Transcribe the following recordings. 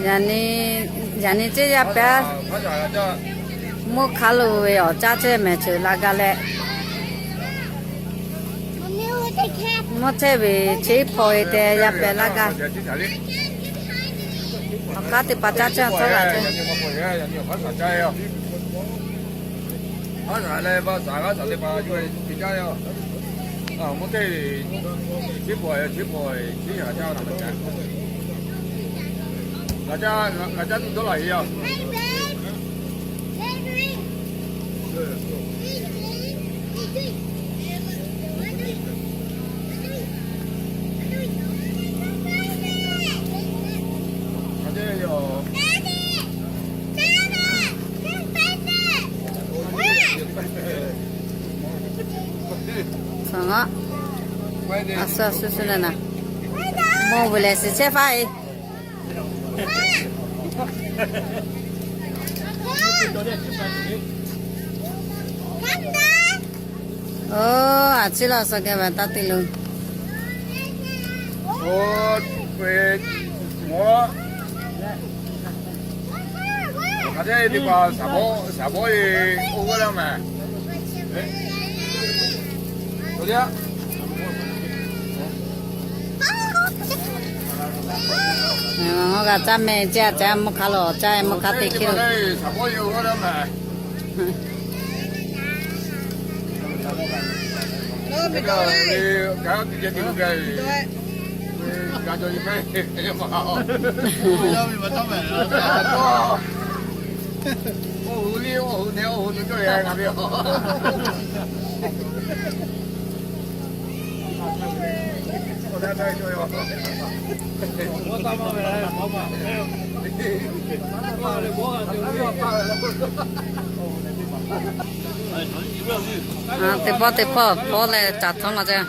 Yaꞈ nyi, yaꞈ nyi ceˇ yaˇ pehˉ, mvuhˇ hk'aˉ lo ve awˬ caˇ cehˇ mehˍ ceuˬ la gaˇ leh, mvuhˇ cehˇ ve cheˉ hpaw e te yaˇ pehˉ laˇ gaˇ. Awˬ hk'aˇ teˇ hpaˍ caˇ cehˇ tawˇ g'a cehˇ. Aˬ suh aˬ suh suh na na, mawˬ ve lehˬ suhˍ chehˇ faˆ e. Oˇ, aˬ ciˉ laˇ suh geh ve taˇ te lo. Ngaˬ g'a caˇ meh ceˇ a, caˇ mvuhˇ hk'aˉ lo caˇ mvuhˇ hk'aˉ te hkiˇ lo. Teˇ pawˆ teˇ pawˆ pawˆ leh caˍ htawˇ ma ceˇ.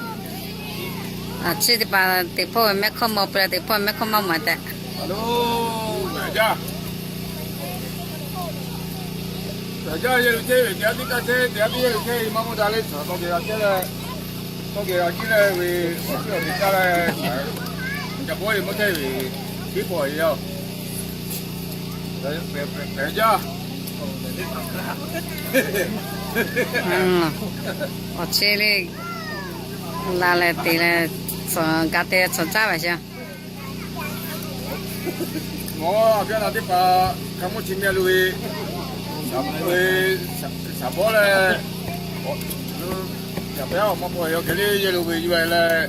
Aˬ ciˉ teˇ hpaˍ teˇ hpawˇ ve mehˆ hkawˇ maw peuˬ leh teˇ hpawˇ ve mehˆ hkawˇ maˇ mawˬ tehꞈ. Awˬ chehˇ le, la leh te leh, tcuhˍ ga te tcuhˍ caˇ ve sheˍ. Ngaˬ a piˇ na teˇ hpaˍ hk'a mvuhˇ chi meh lo ve, shaˍ bawˉ leh, yaꞈ pehˉ awˬ maˇ paw yaw hk'e le yehˬ lo ve yuˬ e leh,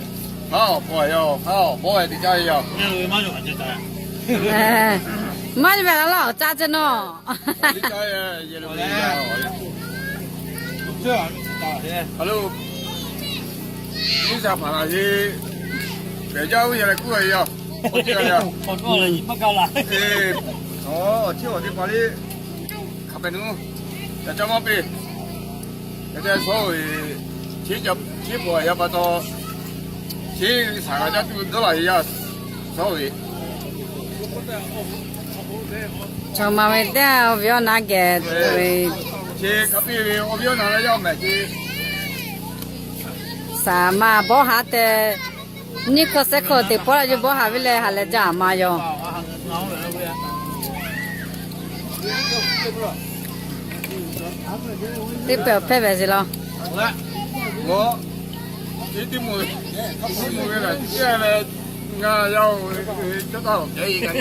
haˉ awˬ paw yaw, haˉ awˬ bawˉ e te caˇ ve yaˇ. Maˇ yehˬ ve la laˇ awˬ caˇ ceh nawˬ. Yehˬ lo ve yaˇ. Aˬ lo, Iˉsaˍ hpaˍ laˬ ye, pehˬ jaˇ oˇ yaˇ leh kuˉ a yaˇ. Awˬ, awˬ chiˉ awˬ teˇ hpaˍ le, hk'aˬ hpehꞈ nu, yaꞈ caˇ maˇ piˇ. Yaꞈ caˇ shawˉ ve, chi, chi paw yaˇ pa taw, chi shaˍ g'a caˇ tuˬ dawˇ laˬ ve yaˇ shawˉ ve. Chaw ma ve teˇ awˬ viˉ awˬ na geh, chi hk'a piˇ ve awˬ viˉ awˬ na leh yaˇ mehˍ ce. Saˍ ma bawˇ haˉ te, nyiˇ hkawˇ sehˉ hkawˇ teˇ pawˆ la yuˬ bawˇ haˉ ve leh ha leh jaˇ ma yaw. Teˇ pehˍ awˬ hpehˇ ve zeˬ law. Ngaˬ, ngaˬ yaˇ, caˇ taˇ awˬ kehˉ e ngaˬ.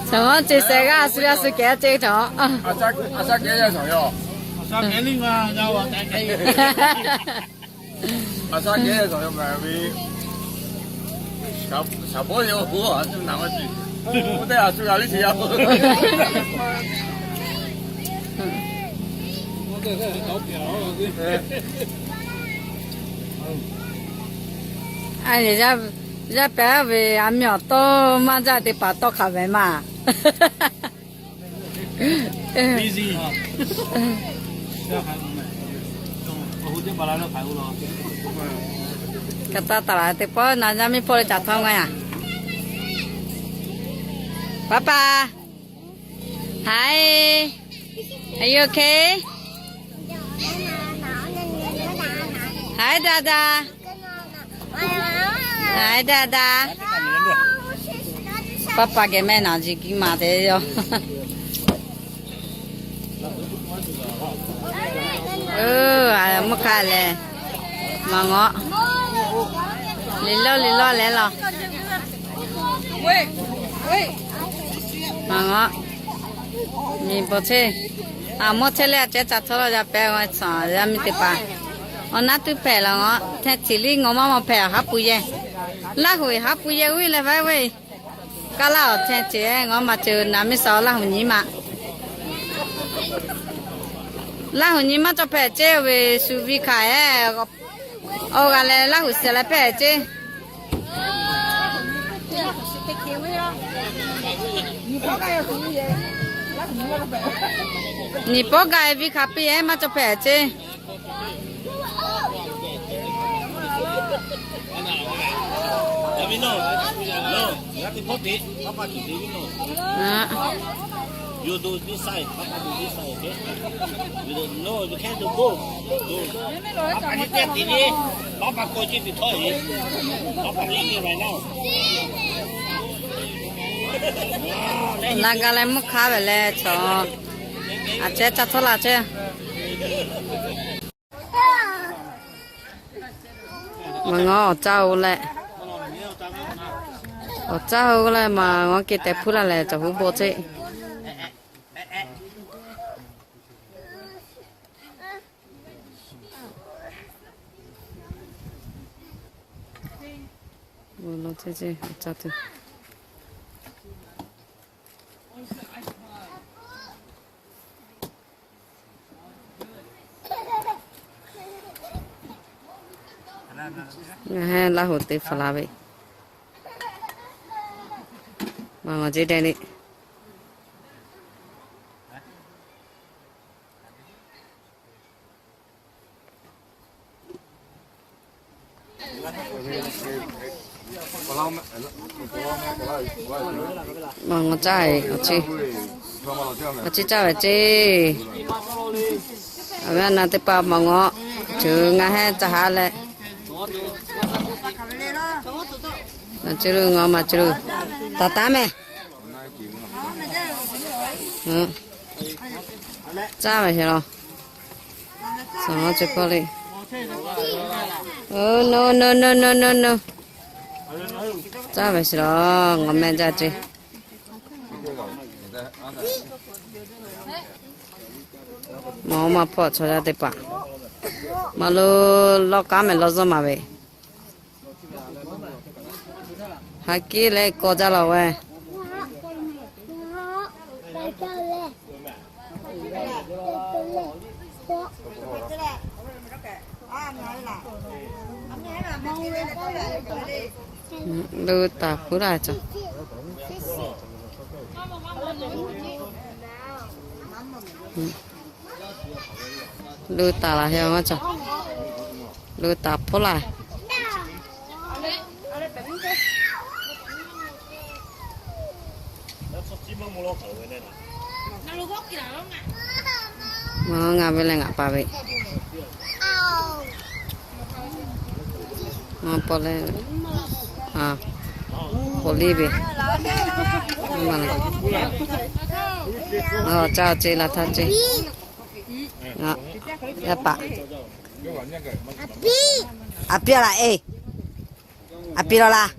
Chaw maˇ ce sehˍ g'aˇ a shu a shu kehˉ ce chaw. A sha kehˉ yaˇ, a sha kehˉ yaˇ, a sha kehˉ yaˇ ve, shaˍ bawˉ yaˇ oˇ a shu naˍ maˇ ce. Oˇ teˇ a shu g'a liˇ ce yaˇ. Yaˇ pehˍ ve a miˇ awˬ tawˇ maˇ jaˇ teˇ hpaˍ tawˇ hk'aˬ ve maˇ. Kaꞈ taˇ taˍ laˬ teˇ pawˆ na yaˇ miˇ hpawˇ leh caˬ htawˇ ngaˇ yaˇ. Papa, hi, are you okay? Hi, Dada. Hi, Dada. Papa geh mehˆ naˬ ji kiˇ maˬ te yoˬ. Mvuhˇ hk'a lehˬ, maˬ ngawˬ, liꞈ lawˇ liꞈ lawˇ leh law. Maˬ ngawˬ, nyi bawˬ cheˇ. A mawˇ chehˇ leh a cehˉ ca htawˇ law yaˇ pehˍ, awˬ yaˇ miˇ teˇ hpaˍ. Awˬ naˉ tuˇ hpehꞈ laˬ ngawˬ, hteˇ tiˍ liˇ ngawˬ maˇ maw hpehꞈ, haˉ pui yehˇ. Laˇ hoꞈ haˉ pui yehˇ uˉ leh vaˉ ve. Kaˇ laˇ awˬ hteˇ tiˍ-e ngawˬ maˬ ceuˬ naˍ miˇ suh laˇ hoꞈ nyi ma. Laˇ hoꞈ nyi maˇ cawˬ hpehꞈ ceˇ ve, shu viˇ hkanˍ-e. Awˬ g'aˇ leh Laˇ hoꞈ shehˍ leh hpehꞈ ceˇ. Nyi pawˆ gaˬ-e viˇ hkanˍ piˇ-e maˇ cawˬ hpehꞈ ceˇ. Laˇ gaˇ leh mvuhˇ hk'aˇ ve leh chaw, a cehˉ ca htawˇ laˬ ceˇ. Maˬ ngawˬ awˬ caˇ-o leh, awˬ caˇ-o leh maˬ ngawˬ keh tehꞈ hpuˇ laˇ leh cawˬ huˉ bawˆ ceˇ. Ngaˬ hui Laˇ hoꞈ te hpaˍ la ve, maˬ ngawˬ ceˇ deh le. Maˬ ngawˬ caˇ-e, awˬ ceˇ, awˬ ceˇ caˇ ve ceˇ. Awˬ viˉ awˬ nyi teˇ hpaˍ maˬ ngawˬ, ceuˬ ngaˬ hehˉ ca haꞈ leh, maˬ ceˇ lo ngawˬ maˬ ceˇ lo, taˍ taˍ mehˍ. Caˇ ve sheˍ law. Suhˍ ceˇ hkawˇ le. No no no no no no. Caˇ ve sheˍ law, ngawˬ mehˆ jaˇ ceˇ. Maˬ maˇ hpawˇ chaw yaˇ teˇ hpaˍ maˬ lo lawˇ k'aˉ mehˍ lawˇ zuhˇ maˍ ve. Ha kiˉ leh kawˇ jaˇ law ve. Lo taˍ hpuˉ laˇ cawˬ. Lo taˍ laˬ he maˇ cawˬ. Lo taˍ hpuˉ laˇ. Ngaˬ ve leh ngaˬ pa ve. Ngaˬ pa leh, a, k'oꞈ liˇ ve. Ngaˬ caˇ ceˇ laˬ htaˇ ceˇ. Yaˇ paˍ, a piˇ laˬ e. A piˇ law laˇ.